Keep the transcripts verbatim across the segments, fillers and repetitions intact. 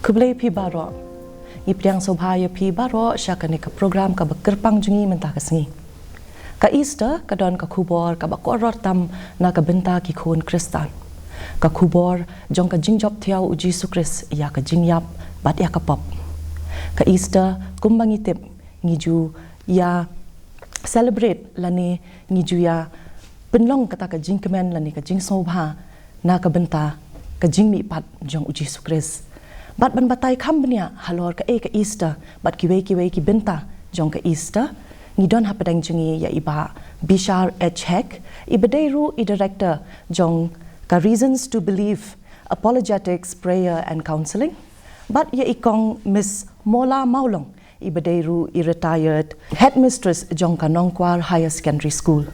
Khublei phi baroh. Ngi pdiang sngewbha ïa phi baroh sha kane ka program kaba kyrpang jong ngi mynta ka sngi. Ka Easter ka don ka khubor kaba kordor tam na ka bynta ki khun Khristan. Ka khubor jong ka jingjop thiaw u Jisu Khrist ïa ka jingïap bad ïa ka pop. Ka Easter kumba ngi tip ngi ju ïa celebrate lane ngi ju ïa pynlong kata ka jingkmen lane ka jingsngewbha na ka bynta ka jingmihpat jong u Jisu Khrist. Bad ban batai kham bniah halor kaei ka Easter bad kiwei kiwei ki bynta jong ka Easter, ngi don hapdeng jong ngi ïa i Bah Bishar H Hek, iba dei ruh i director jong ka Reasons to Believe Apologetics, Prayer and Counselling, bad ïa i Kong Miss Mola Mawlong, iba dei ruh i retired headmistress jong ka Nongkwar Higher Secondary School.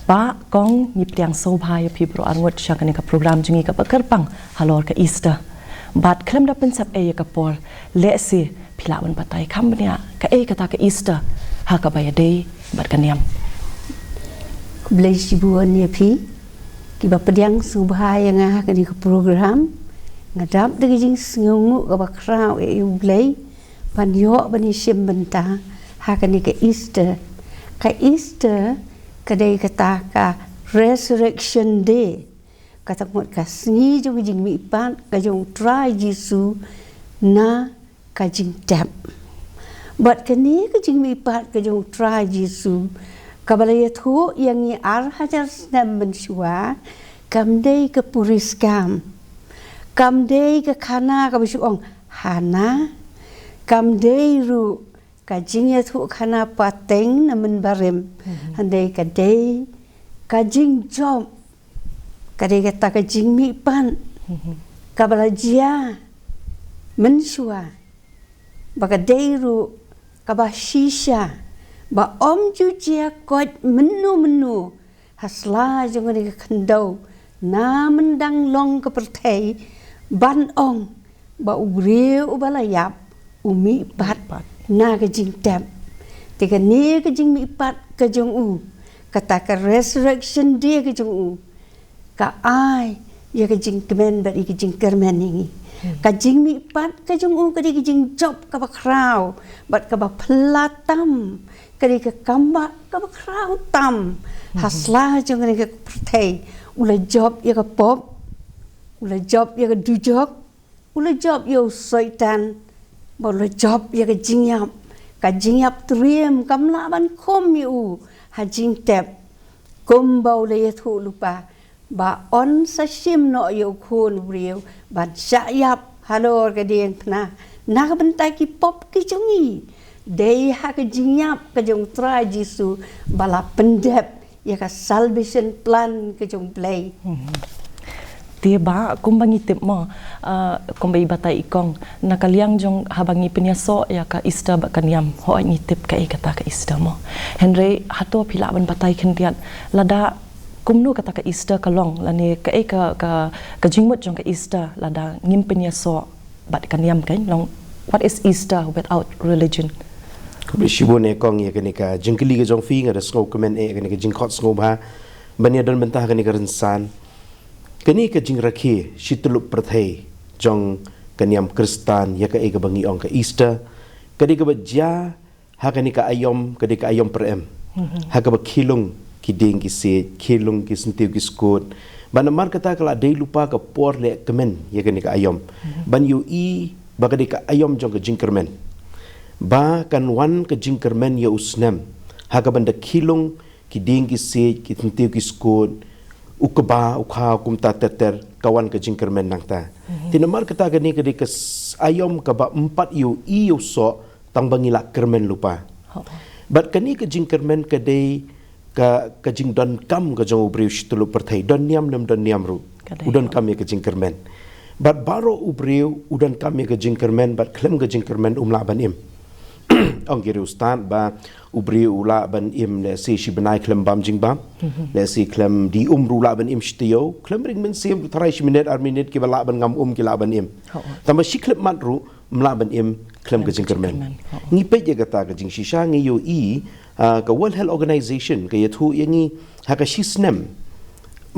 Bah, Kong, ngi pdiang sngewbha ïa phi baroh arngut sha kane ka program jong ngi kaba kyrpang halor ka Easter. Bad khlem da pynsep ei ïa ka por, lehse phi lah ban batai kham bniah kaei kata ka Easter ha kaba ïadei bad ka niam. Khublei shibun ïa phi kiba pdiang sngewbha ïa nga ha kane ka program. Nga dap da ka jingsngewnguh kaba khraw ïa U Blei ban ïoh ban ïashim bynta ha kane ka Easter. Ka Easter ka dei kata ka Resurrection Day, kata ka mut ka sngi jong ka jingmihpat ka jong u Trai Jisu na ka jingtep. Bad kane ka jingmihpat ka jong u Trai Jisu kaba la ïathuh ïa ngi ar hajar snem mynshuwa, kam dei ka puriskam, kam dei ka khana kaba shu ong hana, kam dei ruh ka jingïathuh khana pateng na mynbarim. Hynrei ka dei ka jingjop, ka dei kata ka jingmihpat kaba la jia mynshuwa, ba ka dei ruh kaba shisha, ba ym ju jia koit mynno mynno ha sla jong kane ka khyndew na myndang long ka pyrthei ban ong ba u briew uba la ïap u mihpat na ka jingtep. Te kane ka jingmihpat ka jong u, kata ka Resurrection Day ka jong u, ka ai ïa ka jingkmen bad ïa ka jingkyrmen ïa ngi. Ka jingmihpat ka jong u ka dei ka jingjop kaba khraw bad kaba phylla tam, ka dei ka kambah kaba khraw tam ha sla jong kane ka pyrthei. U la jop ïa ka pop, u la jop ïa ka dujok, u la jop ïa u Soitan, bad u la jop ïa ka jingïap. Ka jingïap triem kam lah ban khum ïa u ha jingtep, kumba u la ïathuh lypa ba un sa shim noh ïa u Khun u briew ban shah ïap halor ka diengphna na ka bynta ki pop ki jong ngi. Dei ha ka jingïap ka jong u Trai Jisu ba la pyndep ïa ka salvation plan ka jong u Blei. Te Bah, kumba ngi tip mo, ah, kumba i batai i Kong, na ka liang jong haba ngi pynïasoh ïa ka Easter bad ka niam, hooid ngi tip kaei kata ka Easter mo. Hynrei hato phi lah ban batai khyndiat lada kumno kata ka Easter ka long, lane kaei ka, ka, ka jingmut jong ka Easter lada ngim pynïasoh bad ka niam, kan long, what is Easter without religion? Khublei shibun eh Kong ïa kane ka jingkylli ka jong phi, nga da sngewkmen eh ïa kane ka jingkhot sngewbha ban ïadon bynta ha kane ka rynsan. Kane ka jingrakhe shityllup pyrthei jong ka niam Khristan ïa kaei kaba ngi ong ka Easter, ka dei kaba jia ha kane ka aïom, ka dei ka aïom pyrem, ha kaba khie lung ki dieng ki siej, khie lung ki syntiew ki skud. Bad namar kata ka la dei lypa ka por lehkmen ïa kane ka aïom ban ïohi ba ka dei ka aïom jong ka jingkyrmen, ba kan wan ka jingkyrmen ïa u snem ha kaban da khie lung ki dieng ki siej, ki syntiew ki skud, u kba, u khaw, kumta ter ter, ka wan ka jingkyrmen nangta. Te namar kata kane ka dei ka s-, aïom kaba ym pat ïohi ïa u soh tang ba ngi la kyrmen lypa. Bad kane ka jingkyrmen ka dei ka, ka jingdonkam ka jong u briew shityllup pyrthei, don niam lem don niam ruh, u donkam ïa ka jingkyrmen. Bad baroh u briew u donkam ïa ka jingkyrmen, bad khlem ka jingkyrmen um lah ban im. Ong ki riewstad ba u briew u lah ban im lehse shi bnai khlem bam jingbam, lehse khlem die um ruh u lah ban im shi taïew, khlem ring mynsiem, tharai shi minit ar minit, kiba lah ban ngam um ki lah ban im. Tangba shi khyllipmat ruh ym lah ban im khlem ka jingkyrmen. Ngi peit ïa kata ka jingshisha, ngi ïohi, ah, ka World Health Organization ka ïathuh ïa ngi ha ka shi snem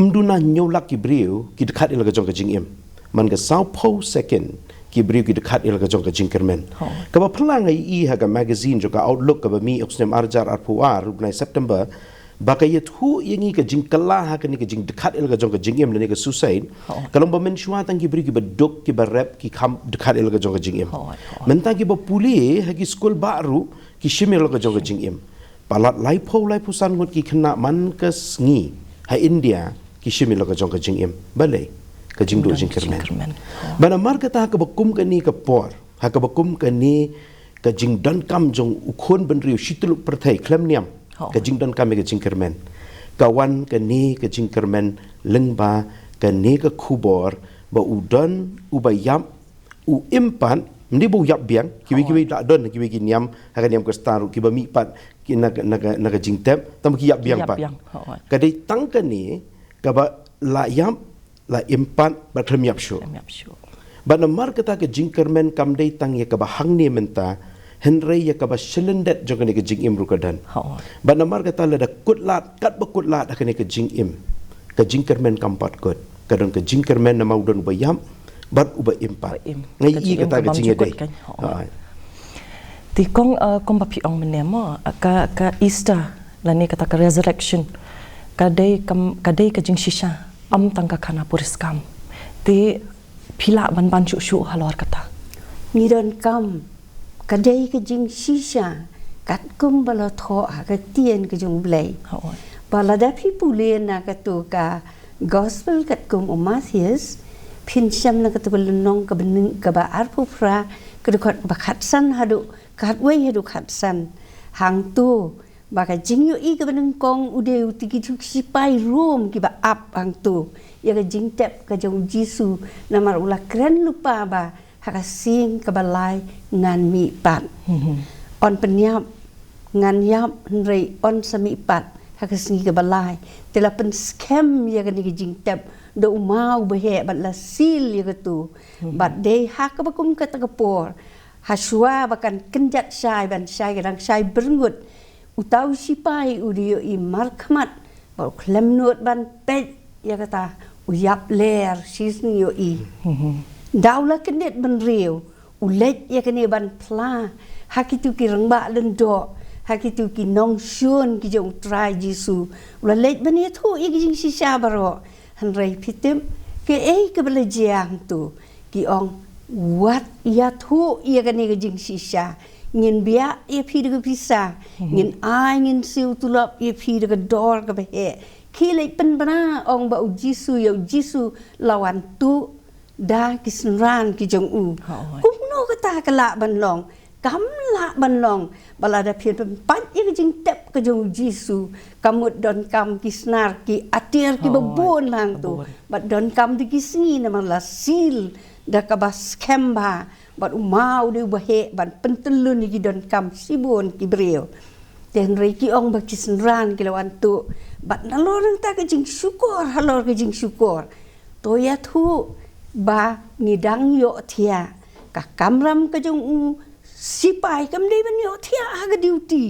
ym duna hynñiew lak ki briew ki dkhat ïa la ka jong ka jingim. Man ka sawphew second ki briew ki dkhat ïa la ka jong ka jingkyrmen. Kaba phylla nga ïohi ha ka magazine jong ka Outlook kaba mih ha u snem arhajar arphew ar, u bnai September, ba ka ïathuh ïa ngi ka jingkylla ha kane ka jingdkhat ïa la ka jong ka jingim lane ka suicide. Ka long ba mynshuwa tang ki briew kiba duk, kiba rep, ki kham dkhat ïa la ka jong ka jingim. Mynta kiba pule ha ki skul bah ruh ki shim ïa la ka jong ka jingim. Palat laiphew, laiphew san ngut ki khynnah man ka sngi ha India ki shim ïa la ka jong ka jingim. Balei? Ka jingduh jingkyrmen. Ba namar kata ha kaba kum kane ka por, ha kaba kum kane ka jingdonkam jong u khun bynriew shi tylli ki pyrthei khlem niam, ka jingdonkam ïa ka jingkyrmen. Ka wan kane ka jingkyrmen lyngba kane ka khubor ba u don uba ïap, u im pat, ym dei ba u ïap biang, kiwei kiwei la don, kiwei ki niam ha ka niam Khristan ruh kiba mih pat ki na, na, na ka jingtep, tang ba ki ïap biang pat. Ka dei tang kane kaba la ïap, la im pat, bad khlem ïap shuh. Bad namar kata ka jingkyrmen kam dei tang ïa kaba hangne mynta, hynrei ïa kaba shlyndet jong kane ka jingim ruh ka don. Bad namar kata lada kut lad, katba kut lad ha kane ka jingim, ka jingkyrmen kam pat kut. Ka don ka jingkyrmen namar u don uba ïap bad uba im pat. Nga ïohi kata ka jingïadei. Te kong, eh, kumba phi ong mynne mo, ka, ka Easter lane kata ka resurrection ka dei ka, ka dei ka jingshisha, ym tang ka khana puriskam. Te phi lah ban ban shuh shuh halor kata. Ngi donkam, ka dei ka jingshisha katkum ba la thoh ha ka ktien ka jong U Blei. Ba lada phi pule na katu ka Gospel katkum u Mathaios, phin shem na katu ka lynnong kaba nyng-, kaba arphew phra, ka dkhot ba khatsan haduh khatwei haduh khatsan. Hangtu ba ka jingïohi kaba nyngkong u dei u tiki tu ki sipai Rom kiba ap hangtu ïa ka jingtep ka jong u Jisu, namar u la kren lypa ba ha ka sing kaba lai ngan mih pat. Yn pynïap, ngan ïap, hynrei yn sa mih pat ha ka sngi kaba lai. Te la pynskhem ïa kane ka jingtep da u maw uba heh bad la seal ïa katu. Bad dei ha kaba kum kata ka por, ha shuwa ba kan kynjat shai, ban shai ka dang shai byrngut, uta u sipai u dei ïohi markhmat, bad u khlem nud ban peit ïa kata, u ïap ler shisngi ïohi. Da u la kyndit bynriew, u leit ïa kane ban phla ha kitu ki rangbah lyngdoh, ha kitu ki nongshun ki jong u Trai Jisu. U la leit ban ïathuh ïa ki jingshisha baroh. Hynrei phi tip kaei kaba la jia hangtu? Ki ong, wat ïathuh ïa kane ka jingshisha. Ngin biah ïa phi da ka pisa, ngin ai, ngin siew tulop ïa phi da ka dor kaba heh. Khie leit pynbna, ong ba u Jisu, ïa u Jisu la wan tuh da ki synran ki jong u. Kumno kata ka lah ban long? Kam lah ban long. Ba lada phi pynpait ïa ka jingtep ka jong u Jisu, ka mut donkam ki snar, ki atiar kiba bun hangtu. Bad donkam da ki sngi namar la seal da kaba skhem bha. Bad u maw u dei uba heh ban pyntyllun ïa ki donkam shibun ki briew. Te hynrei ki ong ba ki synran ki la wan tuh. Bad nalor nangta ka jingshukor halor ka jingshukor. To ïathuh ba ngi dang ïohthiah. Ka kamram ka jong u sipai kam dei ban ïohthiah ha ka duty.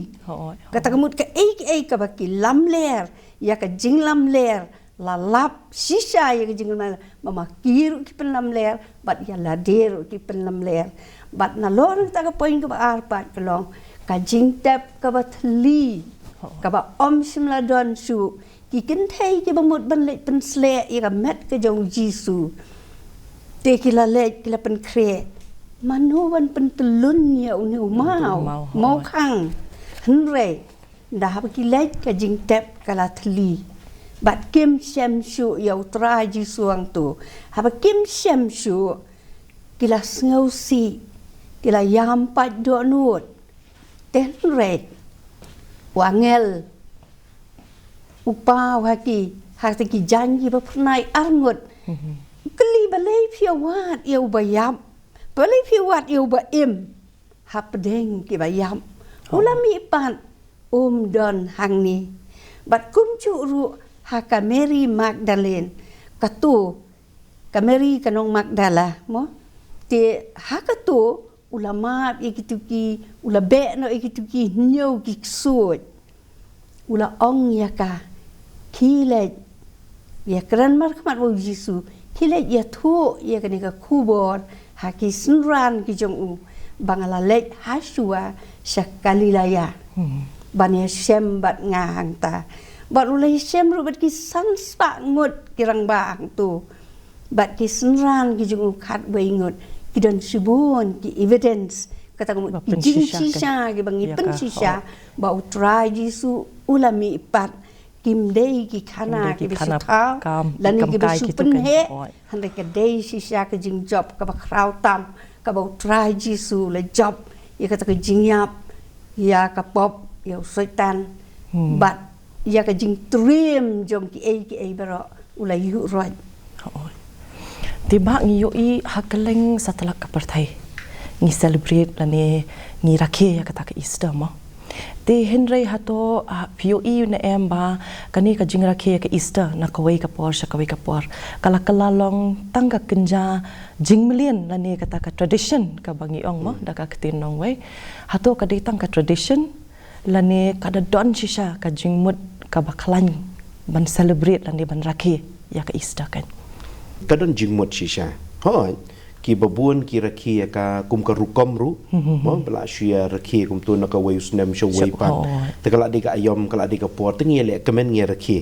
Kata ka mut kaei kaei kaba ki lamler, ïa ka jinglamler la lap shisha ïa ka jinglamler, ba ma ki ruh ki pynlamler, bad ïa lade ruh ki pynlamler. Bad nalor nangta ka point kaba ar pat ka long ka jingtep kaba thylli, kaba ym shym la don shuh. Ki kynthei kiba mut ban leit pynsleh ïa ka met ka jong u Jisu. Te ki la leit ki la pynkhreh, mano ban pyntyllun ïa une u maw, maw khang. Hynrei da haba ki leit ka jingtep ka la thylli. Bad kim shem shuh ïa u Trai Jisu hangtu. Haba kim shem shuh, ki la sngewsih, ki la ïam pait dohnud. Te hynrei u angel u paw ha ki, ha ki jaiñ kiba phyrnai arngut. Kylli, balei phi wad ïa uba ïap? Balei phi wad ïa uba im? Hapdeng kiba ïap u la mih pat, um don hangne. Bad kumjuh ruh ha ka Mary Magdalene, katu ka Mary ka nong Magdala mo. Te ha katu u la map ïa kitu ki, u la beh noh ïa kitu ki hynñiew ki ksuid. U la ong ïa ka, khie leit, ïa kren markhmat u Jisu, khie leit ïathuh ïa kane ka khubor ha ki synran ki jong u, ba nga la leit ha shuwa sha Galilaya, ban ïashem bad nga hangta. Bad u la ïashem ruh bad ki san spah ngut ki rangbah hangto. Bad ki synran ki jong u khatwei ngut, ki don shibun ki evidence, kata ka mut ki jingshisha ki ba ngi pynshisha ba u Trai Jisu u la mih pat. Kim dei ki khana ki ba shu thaw lane ki ba shu pynheh, hynrei ka dei shisha ka jingjop ka ba khraw tam, ka ba u Trai Jisu u la jop ïa kata ka jingïap ïa ka pop, ïa u Soitan, bad ïa ka jingtriem jong kiei kiei baroh u la ïuh roit. Te ba ngi ïohi ha kylleng satlak ka pyrthei ngi celebrate lane ngi rakhe ïa kata ka Easter mo. Te hynrei hato phi ïohi ne em ba kane ka jingrakhe ïa ka Easter na kawei ka por sha kawei ka por ka la kylla long tang ka kynja jingmlien lane kata ka tradition ka ba ngi ong mo da ka ktien nongwei. Hato ka dei tang ka tradition lane ka da don shisha ka jingmut ka ba khlaiñ ban celebrate lane ban rakhe ïa ka Easter kan. Ka don jingmut shisha. Hooid, ki ba bun ki rakhe ïa ka kum ka rukom ruh. Mo ba la shu ïa rakhe kumto na kawei u snem sha uwei pat. Te ka la dei ka aïom, ka la dei ka por, te ngi ïa leh kmen ngi ïa rakhe.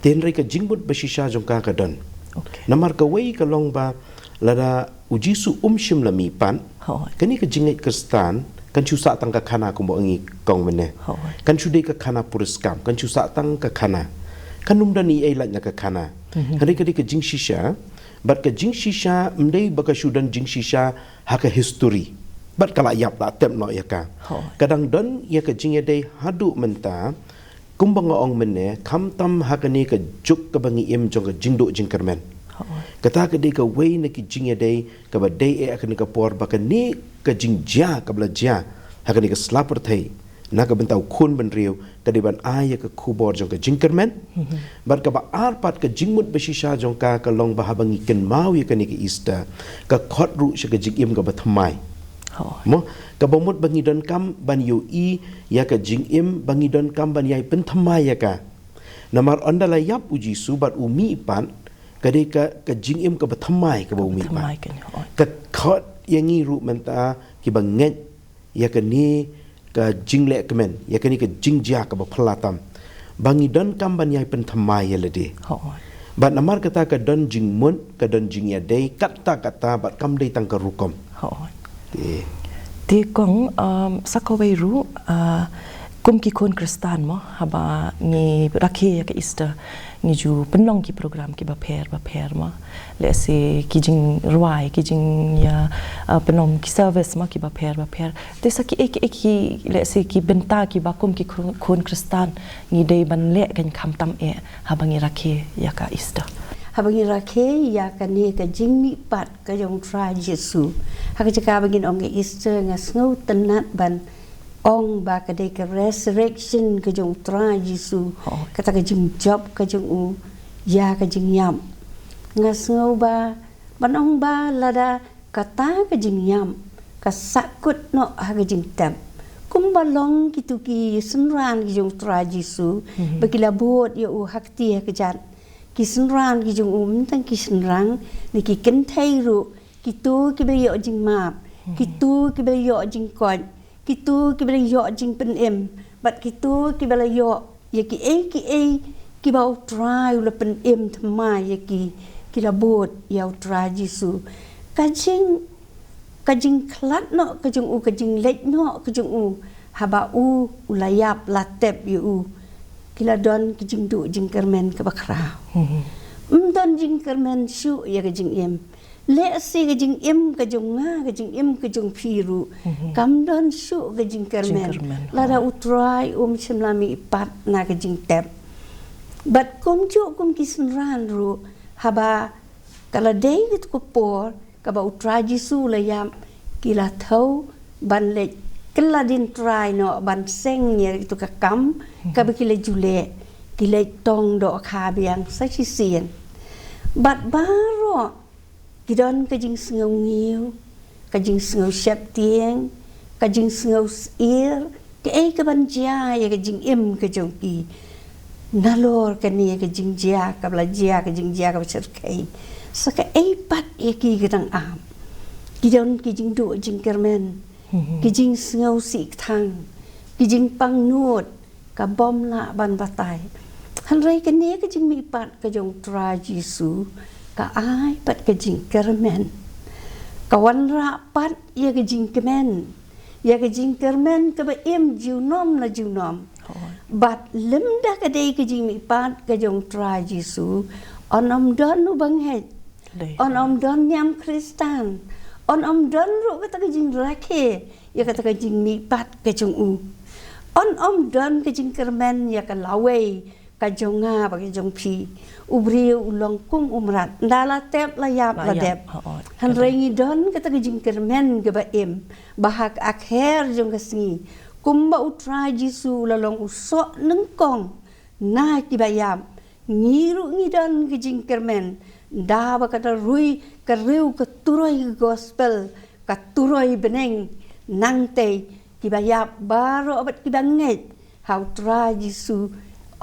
Te hynrei ka jingmut ba shisha jong ka ka don. Namar kawei ka long ba lada u Jisu um shym la mih pat, kane ka jingngeit Khristan kan shu sah tang ka khana kumba ngi kong mynne. Kan shu dei ka khana puriskam, kan shu sah tang ka khana. Kan ym don ei ei lait na ka khana. Hynrei ka dei ka jingshisha, bad ka jingshisha ym dei ba ka shu don jingshisha ha ka history. Bad ka la ïap la tep noh ïa ka. Ka dang don ïa ka jingïadei haduh mynta, kumba nga ong mynne, khamtam ha kane ka juk ka ba ngi im jong ka jingduh jingkyrmen. Kata ka dei kawei na ki jingïadei ka ba dei eh ha kane ka por ba kane ka jingjia ka ba la jia ha kane ka sla pyrthei na ka bynta u khun bynriew ka dei ban ai ïa ka khubor jong ka jingkyrmen. Bad ka ba ar pat ka jingmut ba shisha jong ka ka long ba haba ngi kynmaw ïa kane ka Easter ka khot ruh sha ka jingim ka ba thymmai. Mo, ka ba mut ba ngi donkam ban ïohi ïa ka jingim ba ngi donkam ban ïai pynthymmai ïa ka. Namar ynda la ïap u Jisu bad u mih pat, ka dei ka, ka jingim ka ba thymmai ka ba u mih pat. Ka khot ïa ngi ruh mynta ki ba ngeit ïa kane ka jingleh kmen, ïa kane ka jingjia ka ba phylla tam, ba ngi donkam ban ïai pynthymmai ïa lade. Bad namar kata ka don jingmut, ka don jingïadei katta katta bad kam dei tang ka rukom. Te kong, sa kawei ruh, kum ki khun Khristan mo, haba ngi rakhe ïa ka Easter ngi ju pynlong ki program ki bapher bapher mo. Lehse ki jingrwai, ki jingïa pynlong ki service mo ki bapher bapher. Te sa kiei kiei ki, lehse ki bynta ki ba kum ki khun Khristan ngi dei ban leh kan khamtam eh haba ngi rakhe ïa ka Easter. Haba ngi rakhe ïa kane ka jingmihpat ka jong u Trai Jisu, ha ka jaka ba ngin ong ka Easter, nga sngew tynnat ban ong ba ka dei ka resurrection ka jong u Trai Jisu. Kata ka jingjop ka jong u ïa ka jingïap. Nga sngew ba ban ong ba lada kata ka jingïap ka sahkut noh ha ka jingtep, kumba long kito ki synran ki jong u Trai Jisu ba ki la bud ïa u ha kti ha kjat. Ki synran ki jong u, ym tang ki synran, ne ki kynthei ruh, kito ki ba ïoh jingmap, kito ki ba ïoh jingkoit, kito ki ba la ïoh jingpynim, bad kito ki ba la ïoh ïa kiei kiei ki ba u Trai u la pynim thymmai ïa ki, ki la bud ïa u Trai Jisu. Ka jing, ka jingkhlad noh ka jong u, ka jingleit noh ka jong u, haba u, u la ïap la tep ïa u, ki la don ka jingduh jingkyrmen ka ba khraw. Ym don jingkyrmen shuh ïa ka jingim. Lehse ka jingim ka jong nga, ka jingim ka jong phi ruh, kam don shuh ka jingkyrmen lada u Trai um shym la mihpat na ka jingtep. Bad kumjuh kum ki synran ruh, haba ka la dei katu ka por ka ba u Trai Jisu u la ïap, ki la thew ban leit kylla dien trai noh ban seng ïa katu ka kam ka ba ki la ju leh, ki leit tong dohkha biang sa shisien. Bad baroh ki don ka jingsngew ngiew, ka jingsngew sheptieng, ka jingsngew syier, kaei ka ban jia ïa ka jingim ka jong ki nalor kane ka jingjia ka ba la jia, ka jingjia ka ba shyrkhei. Sa kaei pat ïa ki ka dang ap. Ki don ki jingduh jingkyrmen, ki jingsngew sih kthang, ki jingpang nud, ka bym lah ban batai. Hynrei kane ka jingmihpat ka jong Trai Jisu, ka ai pat ka jingkyrmen. Ka wanrah pat ïa ka jingkmen, ïa ka jingkyrmen kaba im junom la junom. Bad lymda ka dei ka jingmihpat ka jong Trai Jisu, yn ym don u bangeit, yn ym don niam Khristan, yn ym don ruh kata ka jingrakhe ïa kata ka jingmihpat ka jong u. Yn ym don ka jingkyrmen ïa ka lawei ka jong nga bad ka jong phi. U briew u long kum u mrad, ynda la tep la ïap la dep. Hynrei ngi don kata ka jingkyrmen kaba im, ba ha ka akher jong ka sngi, kumba u Trai Jisu u la long u soh nyngkong na kiba ïap, ngi ruh ngi don ka jingkyrmen, da ba ka da rui ka riew ka turoi ka gospel, ka turoi bneng. Nangtei kiba ïap baroh bad kiba ngeit ha u Trai Jisu,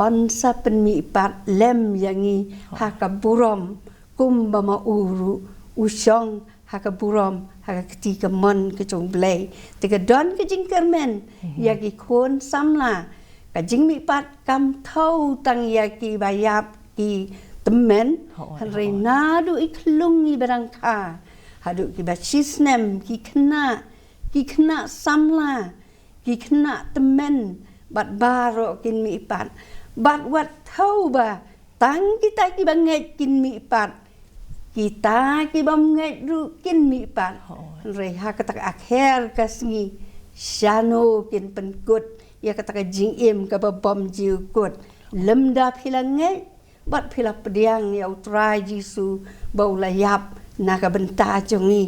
yn sa pynmihpat lem ïa ngi ha ka burom, kumba ma u ruh u shong ha ka burom ha ka kti kamon ka jong U Blei. Te ka don ka jingkyrmen ïa ki khun samla. Ka jingmihpat kam thew tang ïa kiba ïap ki tymmen, hynrei naduh i khlung iba dang kha haduh kiba shisnem, ki khynnah, ki khynnah samla, ki khynnah tymmen, bad baroh kin mihpat. Bad wat thew ba tang kita kiba ngeit kin mihpat, kita kibym ngeit ruh kin mihpat. Hynrei ha kata ka akher ka sngi, shano kin pynkut ïa kata ka jingim kaba bym ju kut? Lymda phi la ngeit bad phi la pdiang ïa u Trai Jisu ba u la ïap na ka bynta jong ngi.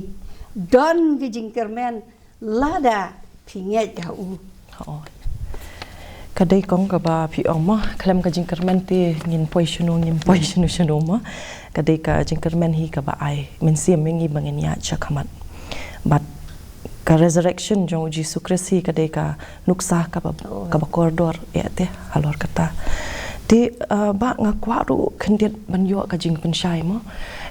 Don ka jingkyrmen lada phi ngeit ha u. Ka dei kong kaba phi ong mo, khlem ka jingkyrmen te ngin poi shano, ngin poi shano shano mo. Ka dei ka jingkyrmen hi kaba ai mynsiem ïa ngi ba ngin ïaid sha khmat. Bad ka resurrection jong u Jisu Khrist hi ka dei ka nuksa kaba, kaba kordor ïa te halor kata. Te, ah, ba nga kwah ruh khyndiat ban ïoh ka jingpynshai mo.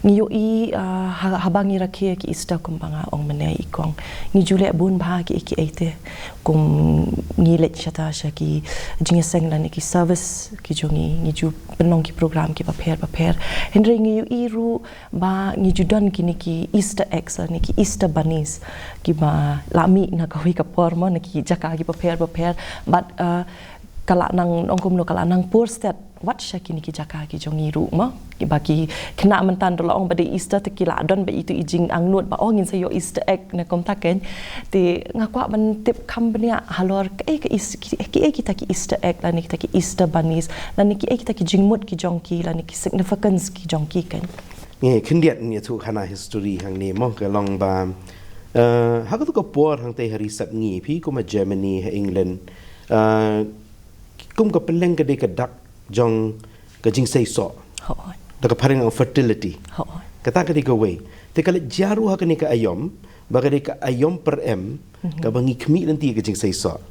Ngi ïohi, ah, ha, haba ngi rakhe ki Easter kumba nga ong mynne i kong, ngi ju leh bun bha ki, ki ei te. Kum ngi leit shata sha ki jingïaseng lane ki service ki jong ngi, ngi ju pynlong ki program kiba pher bapher. Hynrei ngi ïohi ruh ba ngi ju don kine ki Easter eggs lane ki Easter bunnies kiba la mih na kawei ka por mo, na ki jaka kiba pher bapher. Bad, ah, ka la nang, ong kumno, ka la nang por stet wat sha kine ki jaka ki jong ngi ruh mo. Kiba ki khynnah mynta da la ong ba dei Easter te ki la don ba itu i jingangnud ba ong ngin sa ïoh Easter egg ne kumta kein. Te nga kwah ban tip kham bniah halor ki ei ki Eas-, ki, ki ei kita ki Easter egg lane kita ki Easter bunnies lane ki ei kita ki jingmut ki jong ki lane ki significance ki jong ki kein. Ngi khyndiat ngi ïathuh khana history hangne mo, ka long ba, eh, ha kato ka por hangtei ha ri sap ngi, phi kum ha Germany, ha England, eh, kum ka pylleng ka dei ka dak jong ka jingseisoh. Da ka phareng ong fertility. Kata ka dei kawei. Te ka leit jia ruh ha kane ka aïom, ba ka dei ka aïom pyrem, kaba ngi khmih lynti ka jingseisoh.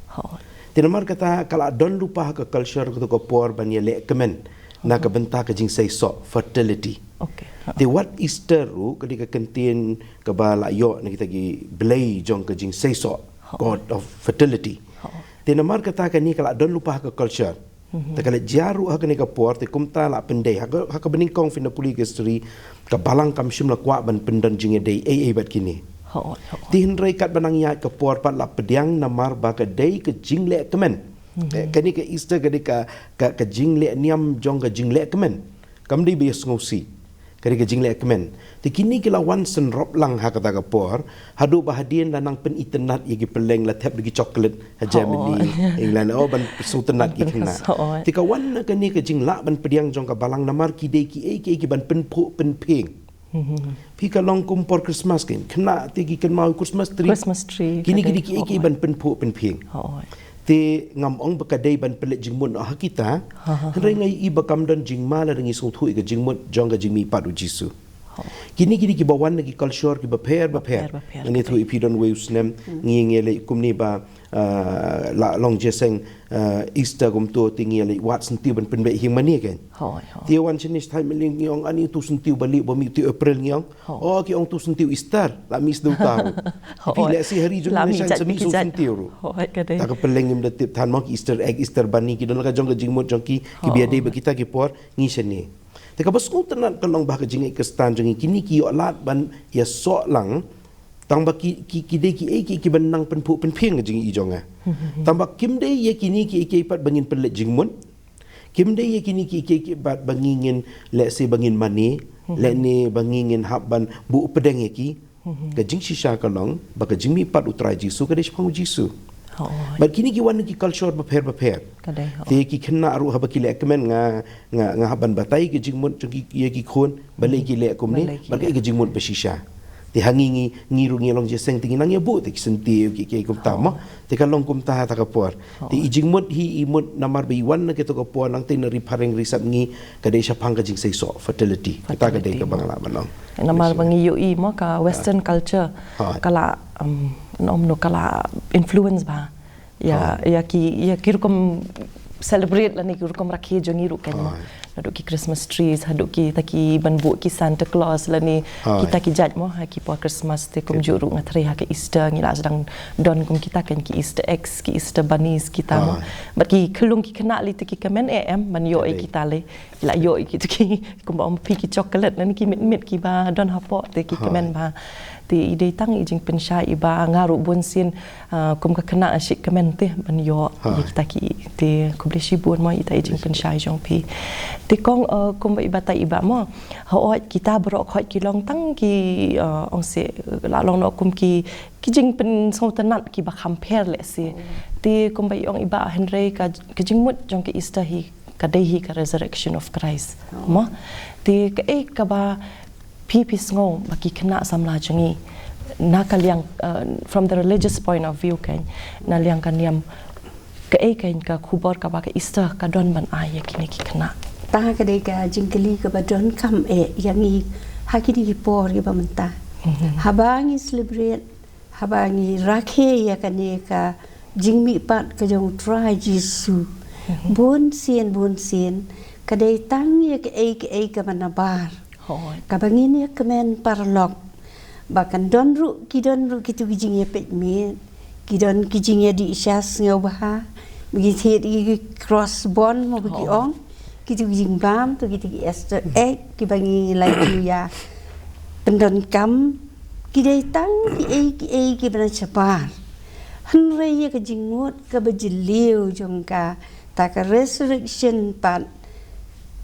Te namar kata ka la don lypa ha ka culture kato ka por ban ïaleh kmen na ka bynta ka jingseisoh, fertility. Te wat Easter ruh ka dei ka kyntien kaba la ïoh na kita ki blei jong ka jingseisoh, god of fertility. Te namar kata kane ka la don lypa ha ka culture. Te ka leit jia ruh ha kane ka por, te kumta la pyndei. Ha ka, ha kaba nyngkong phin da pule ka history, ka balang kam shym la kwah ban pyndon jingïadei ei ei bad kine. Te hynrei katba nang ïaid ka por pat la pdiang namar ba ka dei ka jingleh kmen. Eh, kane ka Easter ka dei ka, ka, ka jingleh niam jong ka jingleh kmen. Kam dei ba ïasngewsih. Ka dei ka jingleh kmen. Te kine ki la wan synrop lang ha kata ka por, haduh ba hadien la nang pynitynnad ïa ki pylleng, la thep da ki chocolate ha Germany, England, oh, ban sngewtynnad ki khynnah. Te ka wan na kane ka jinglah ban pdiang jong ka balang namar ki dei ki ei ki ei ki ban pynphuh pynphieng. Phi, ka long kum por Christmas kein, khynnah te ki kynmaw Christmas tree. Kine ki dei ki ei ki ei ban pynphuh pynphieng. Te ngam ong ba ka dei ban pynleit jingmut noh ha kita. Hynrei nga ïohi ba kam don jingma lada ngi sngewthuh ïa ka jingmut jong ka jingmihpat u Jisu. Kini kini kiba wan na ki culture kiba pher ba pher. Bapher, bapher, ngi katei. Thu iphi don wei u snem ngi ngi leh kumni ba, ah, la long jeseng, ah, Easter kumto te ngi leh wat syntiew ban pynbeit hi mane kein. Hooid, hooid. Te wan shane stai mane ngi ong ani tu syntiew ba leh ba mih tu April ngi ong. Hooid. Oh, ki ong tu syntiew Easter, la mih sdang ta. Hooid. Phi leh si hari jong la mih jong jat sani ki jat syntiew ruh. Hooid, katei. Ta ka peleng im da tip than mo ki Easter egg, Easter bunny ki don la ka jong ka jingmut jong ki, ki bia dei ba kita ki por ngi shane. Te kaba sngewtynnat ka long ba ka jingïeit Khristan jong ngi kini ki ïoh lad ban ïasoh lang. Tang ba ki, ki, ki dei ki ei ki, ki ban nang pynphuh pynphieng ka jingïeit jong nga. Tang ba kim dei ïa kini ki ei ki ei pat ba ngin pynleit jingmut. Kim dei ïa kini ki ei ki, ki pat ba ngi ngin leh si ba ngin mane, leh ne ba ngi ngin hap ban buh pdeng ïa ki. Ka jingshisha ka long ba ka jingmihpat u Trai Jisu ka dei shaphang u Jisu. Hooid. Bad kini ki wan na ki culture bapher bapher. Katei, hooid. Te ki khynnah ruh haba ki leh kmen nga, nga, nga hap ban batai ki jingmut jong ki, ïa ki khun, balei ki leh kumne, balei ki leh. Bad ka jingmut ba shisha. Te ha ngi ngi, ngi ruh ngi long jeseng te ngi nang ïa buh te ki syntiew ki, ki kumta mo. Hooid. Te ka long kumta ha ta ka por. Te i jingmut hi i mut namar ba i wan na kito ka por nangta na ri phareng ri sap ngi ka dei shaphang ka jingseisoh, fertility. Kita ka dei ka bang la ban ong. Namar ba ngi ïohi mo ka Western culture. Hooid. Ka la, um, nom no ka la influence ba. Ïa, ïa ki, ïa ki rukom celebrate lane ki rukom rakhe jong ngi ruh kein mo. Hooid. Haduh ki Christmas trees, haduh kita ki ban buh ki Santa Claus lane kita ki jait mo, ha ki por Christmas te kumjuh ruh nga threi ha ka Easter ngi la sdang don kum kita kein ki Easter eggs, ki Easter bunnies kita mo. Bad ki khyllung ki khynnah lei te ki kmen eh em ban ïoh ïa kita lei. La ïoh ïa kita ki kumba ong phi ki chocolate lane ki mit mit kiba don hapoh te ki kmen ba. Te i dei tang i jingpynshai iba nga ruh bun sien, ah, kum ka khynnah shi kmen te ban ïoh ïa kita ki te khublei shibun mo ita i jingpynshai jong phi. Te kong, ah, kumba i batai iba mo. Hooid kita baroh hooid ki long tang ki, ah, ong se la long noh kum ki, ki jingpynsngewtynnat kiba kham pher leh se. Te kumba i ong iba hynrei ka, ka jingmut jong ka Easter hi ka dei hi ka resurrection of Christ. Mo? Te kaei kaba phi phi sngew ba ki khynnah samla jong ngi na ka liang, uh, from the religious point of view kein, na liang ka niam kaei kein ka khubor kaba ka Easter ka don ban ai ïa kine ki khynnah. Ta ka dei ka jingkylli kaba donkam eh ïa ngi ha kine ki por kiba mynta. Haba ngi celebrate Haba ngi rakhe ïa kane ka jingmihpat ka jong u Trai Jisu. Bun sien, bun sien, ka dei tang ïa kaei kaei kaba nabar. Kaba ngin ïa kmen paralok. Ba kan don ruh, ki don ruh kitu ki jingïapeit miet. Ki don ki jingïadih sha sngewbha. Ba ngi thied ïa ki cross bond mo ba ki ong. Kitu ki jingbam, tu kitu ki Easter egg, kiba ngi la ïa pyndonkam, ki dei tang kiei kiei kiba na shabar. Hynrei ïa ka jingmut kaba jylliew jong kata ka resurrection pat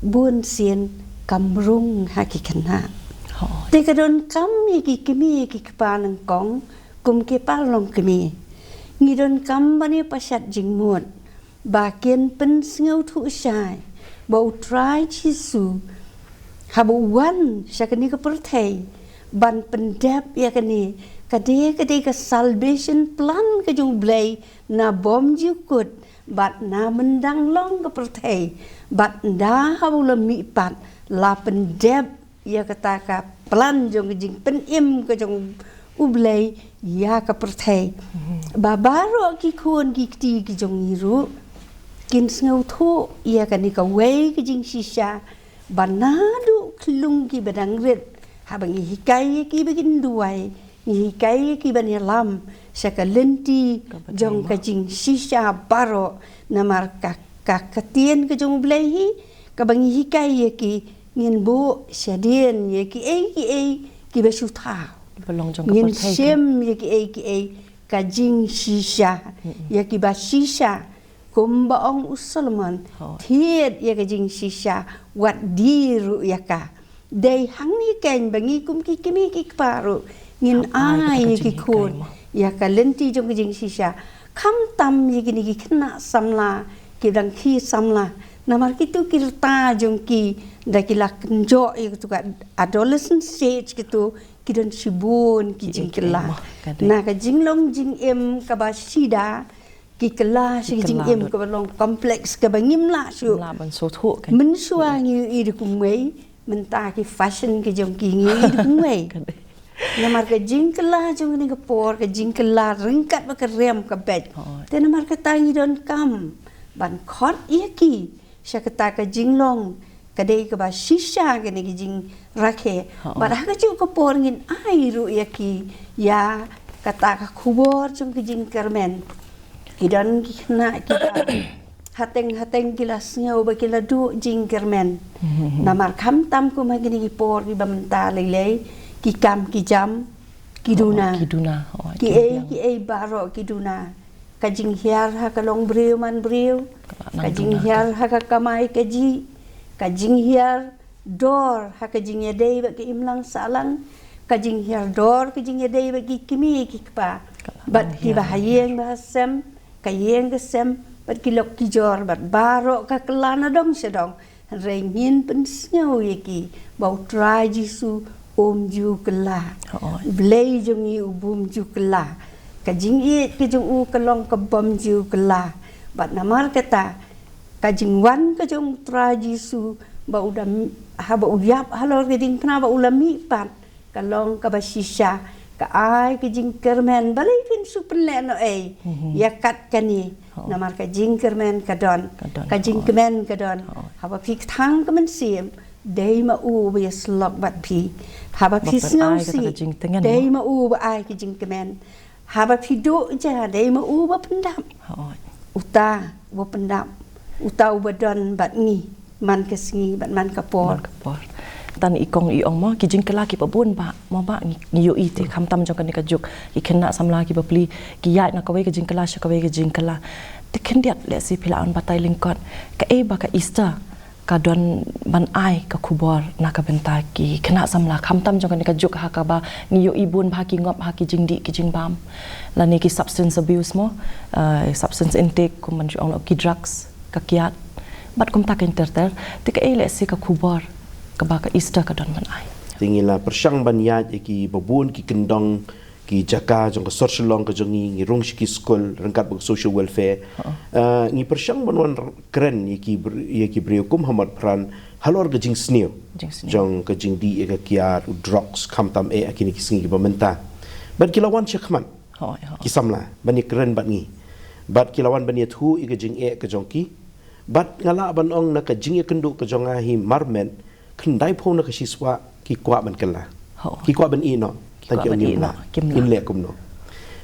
bun sien kam rung ha ki khynnah. Te ka donkam ïa ki kmie ki kpa nyngkong kum ki paralok kmie. Ngi donkam ban ïa pashat jingmut. Ba kin pynsngewthuh shai ba u Trai Jisu haba u wan sha kane ka pyrthei ban pyndep ïa kane ka dei ka dei ka salvation plan ka jong u Blei na bymjukut bad na myndang long ka pyrthei bad nda haba u la mihpat la pyndep ïa kata ka plan jong ka jingpynim ka jong u Blei ïa ka pyrthei. Ba baroh ki khun ki kti ki jong ngi ruh kin sngewthuh ïa kane kawei ka jingshisha ba naduh khlung kiba dang rit haba ngi hikai ïa ki ba kin duwai ngi hikai ïa ki ban ïalam sha ka lynti jong ka jingshisha baroh namar ka ka ktien ka jong u Blei hi kaba ngi hikai ïa ki ngin buh shadien ïa kiei kiei kiba shu thaw. Kiba long jong ka pyrthei. Ngin shem ïa kiei kiei ka jingshisha ïa kiba shisha kumba ong u Solomon thied ïa ka jingshisha wat die ruh ïa ka. Dei hangne kein ba ngi kum ki kmie ki kpa ruh ngin ai ïa ki khun ïa ka lynti jong ka jingshisha. Khamtam ïa kine ki khynnah samla ki dang khie samla namar kitu ki rta jong ki da ki la kynjoh ïa kitu ka adolescent stage kitu ki don shibun ki jingkylla. Na ka jinglong jingim kaba shida ki kylla shi jingim kaba long complex kaba ngim lah shuh. Mynshuwa ngi ïohi da kumwei mynta ki fashion ki jong ki, ngi ïohi da kumwei. Namar ka jingkylla jong kane ka por, ka jingkylla ryngkat bad ka rem ka beit. Hooid. Te namar kata ngi donkam ban khot ïa ki sha kata ka jinglong, ka dei kaba shisha kane ka jingrakhe. Hooid. Bad ha kajuh ka por ngin ai ruh ïa ki ïa kata ka khubor jong ka jingkyrmen. Ki don ki khynnah kiba hateng hateng ki la sngew ba ki la duh jingkyrmen. Namar khamtam kum ha kine ki por kiba mynta, lei lei ki kam ki jam ki duna. Hooid, ki duna, hooid, ki ei ki ei baroh ki duna. Ka jinghiar ha ka long briew man briew, ka jinghiar ha ka kamai kajih, ka jinghiar dor ha ka jingïadei bad ka imlang sahlang, ka jinghiar dor ka jingïadei bad ki kmie ki kpa, bad kiba ha ïing ba ha sem, ka ïing ka sem, bad ki lok ki jor, bad baroh ka kylla na dong sha dong. Hynrei ngin pynsngew ïa ki ba U Trai Jisu um ju kylla. Hooid. U Blei jong ngi u bym ju kylla. Ka jingïeit ka jong u ka long ka bym ju kylla. Bad namar kata, ka jingwan ka jong U Trai Jisu ba u da m-, haba u ïap halor ka diengphna ba u la mihpat, ka long kaba shisha, ka ai ka jingkyrmen, balei phin shu pynlehnohei ïa kat kane. Namar ka jingkyrmen ka don, ka jingkmen ka don. Haba phi kthang ka mynsiem, dei ma u ba ïasyllok bad phi. Haba phi sngewsih, dei ma u ba ai ka jingkmen. Haba phi duh ja, dei ma u ba pyndap. Hooid. Uta uba pyndap, uta uba don bad ngi man ka sngi bad man ka por. Man ka por. Tang i kong i ong mo, ki jingkylla kiba bun bah, mo bah, ngi, ngi ïohi te, khamtam jong kane ka juk, ki khynnah samla kiba pli, ki ïaid na kawei ka jingkylla sha kawei ka jingkylla. Te khyndiat lehse phi lah ban batai lyngkot kaei ba ka Easter ka don ban ai ka khubor na ka bynta ki khynnah samla, khamtam jong kane ka juk ha kaba ngi ïohi bun bah ki ngop ha ki jingdih ki jingbam, lane ki substance abuse mo, eh, substance intake, kum ban ju ong noh ki drugs, ka kiad, bad kumta keiñ ter ter. Te kaei lehse ka khubor kaba ka Easter ka don ban ai? Te ngi la pyrshang ban ïaid ïa kiba bun ki kyndong, ki jaka jong ka sor Shillong ka jong ngi, ngi rung sha ki skul ryngkat bad ka social welfare. Eh, ngi pyrshang ban wan kren ïa ki br-, ïa ki briew kum ha Motphran halor ka jingsniew jong ka jingdih ïa ka kiad, u drugs, khamtam eh ha kine ki sngi kiba mynta. Bad ki la wan shakhmat ki samla ban ïakren bad ngi. Bad ki la wan ban ïathuh ïa ka jingeh ka jong ki. Bad nga lah ban ong na ka jingïakynduh ka jong nga hi marmet, khyndaiphew na ka shiswah ki kwah ban kylla. Ki kwah ban ïeh noh. Tang ki ong ngim lah, ngim leh kumno.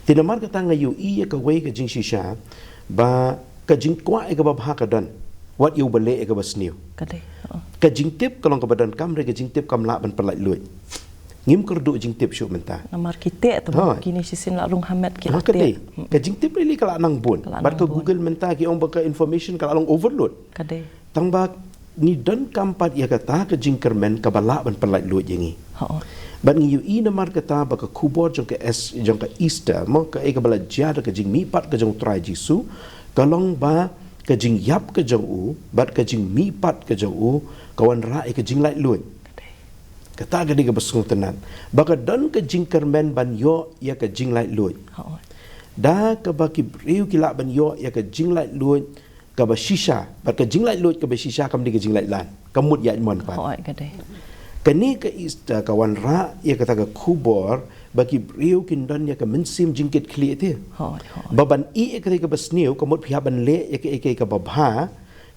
Te namar kata nga ïohi ïa kawei ka jingshisha ba ka jingkwah ïa kaba bha ka don, wat ïa uba leh ïa kaba sniew. Ka jingtip ka long kaba donkam, hynrei ka jingtip kam lah ban pyllait luid. Ngim kyrduh jingtip shuh mynta. Namar ki teh te mo, kine shisien la rung ha met ki la teh. Ka jingtip really ka la nang bun. Bad ka Google mynta ki ong ba ka information ka la long overload. Tang ba ngi donkam pat ïa kata ka jingkyrmen kaba lah ban pyllait luid ïa ngi. Bad ngi ïohi namar kata ba ka khubor jong ka es-, jong ka Easter mo, kaei kaba la jia da ka jingmihpat ka jong U Trai Jisu, ka long ba ka jingïap ka jong u bad ka jingmihpat ka jong u ka wanrah ïa ka jinglaitluid. Kata ka dei kaba sngewtynnat ba ka don ka jingkyrmen ban ïoh ïa ka jinglaitluid. Da kaba ki briew ki lah ban ïoh ïa ka jinglaitluid kaba shisha, bad ka jinglaitluid kaba shisha kam dei ka jinglaitlan, ka mut ïaid mon pat. Kane ka Easter ka wanrah ïa kata ka khubor ba ki briew kin don ïa ka mynsiem jingkitkhlieh te. Ba ban ïeh ïa kata kaba sniew ka mut phi hap ban leh ïa kaei kaei kaba bha,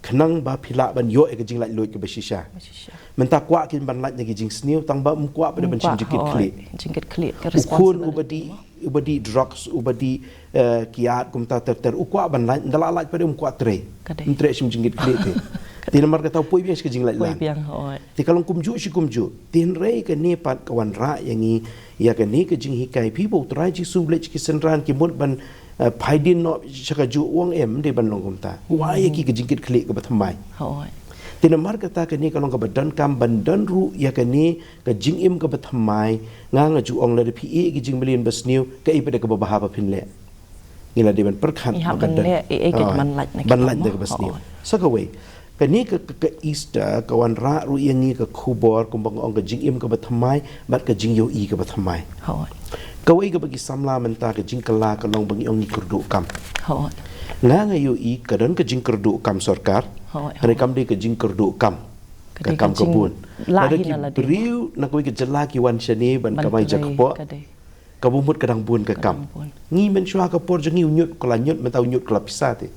khnang ba phi lah ban ïoh ïa ka jinglaitluid kaba shisha. Mynta kwah kin ban lait na ki jingsniew, tang ba um kwah pat ban shim jingkitkhlieh. U khun uba dih, uba dih drugs, uba dih, eh, kiad kumta ter ter, u kwah ban lait, ynda la lait pat um kwah trei. Um treh shim jingkitkhlieh te. Te namar kata u poi biang sha ka jinglaitlan. Te ka long kumjuh shi kumjuh. Te hynrei kane pat ka wanrah ïa ngi ïa kane ka jinghikai, phi ba U Trai Jisu u leit sha ki synran, ki mut ban, eh, phai dien noh sha kajuh, u ong em, ym dei ban long kumta. Kwah ïa ki ka jingkitkhlieh kaba thymmai. Te namar kata kane ka long kaba donkam ban don ruh ïa kane ka jingim kaba thymmai. Nga nga ju ong lada phi ïeh ïa ki jingmlien basniew, kaei pat kaba bha ba phin leh? Ngi la dei ban pyrkhat, ngi hap ban leh ïa kaei kaei ban lait na kaba sniew. Sa kawei, kane ka, ka, ka Easter ka wanrah ruh ïa ngi ka khubor kumba nga ong, ka jingim kaba thymmai bad ka jingïohi kaba thymmai. Kawei kaba ki samla mynta ka jingkylla ka long ba ngi ong ngi kyrduh kam. Nga nga ïohi ka don ka jingkyrduh kam sorkar. Hynrei kam dei ka jingkyrduh kam. Ka kam ka bun. Lada ki briew na kawei ka jylla ki wan shane ban kamai jakpoh, ka bym mut ka dang bun ka kam. Ngi mynshuwa ka por jong ngi u ñiut ka la ñiut, mynta u ñiut ka la pisa te.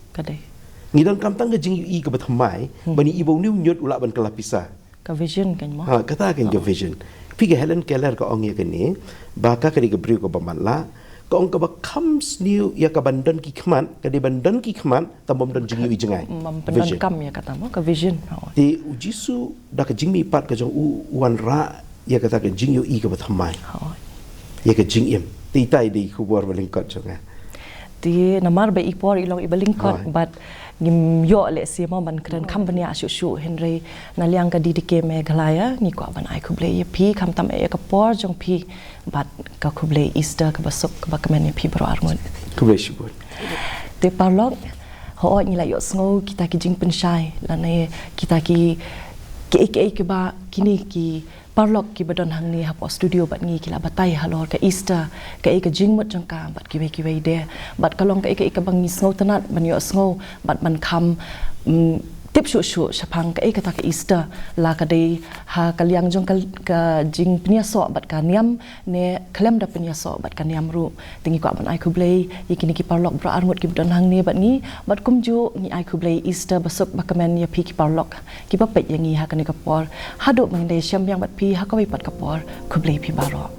Ngi donkam tang ka jingïohi kaba thymmai ban ïohi ba une u ñiut u lah ban kylla pisa. Ka vision kan mo? Ha, kata kan ka vision. Phi, ka Helen Keller ka ong ïa kane ba ka ka dei ka briew kaba matlah. Ka ong kaba kham sniew ïa ka ban don ki khmat, ka dei ban don ki khmat, tang bym don jingïohi jngai. Bym pyndonkam ïa kata mo, ka vision. Te u Jisu da ka jingmihpat ka jong u, u wanrah ïa kata ka jingïohi kaba thymmai. Ïa ka jingim. Te itai dei i khubor ba lyngkot jong nga. Te namar ba i por i long iba lyngkot bad ngim ïoh lehse mo ban kren kham bniah shuh shuh, hynrei na liang ka D D K Meghalaya ngi kwah ban ai khublei ïa phi khamtam ïa ka por jong phi bad ka khublei Easter kaba suk kaba kmen ïa phi baroh arngut. Khublei shibun. Te paralok, hooid ngi la ïohsngew kita ki jingpynshai lane kita ki, kiei kiei kiba kine ki paralok kiba don hangne hapoh studio bad ngi ki la batai halor ka Easter, kaei ka jingmut jong ka bad kiwei kiwei de. Bad ka long kaei kaei kaba ngi sngewtynnat ban ïohsngew bad ban kham, mm, tip shuh shuh shaphang kaei kata ka Easter, la ka dei ha ka liang jong ka, ka jingpynïasoh bad ka niam ne khlem da pynïasoh bad ka niam ruh. Te ngi kwah ban ai khublei ïa kine ki paralok baroh arngut kiba don hangne bad ngi, bad kumjuh ngi ai khublei Easter ba suk ba kmen ïa phi ki paralok kiba peit ïa ngi ha kane ka por. Haduh ban da ïashem biang bad phi ha kawei pat ka por, khublei phi baroh.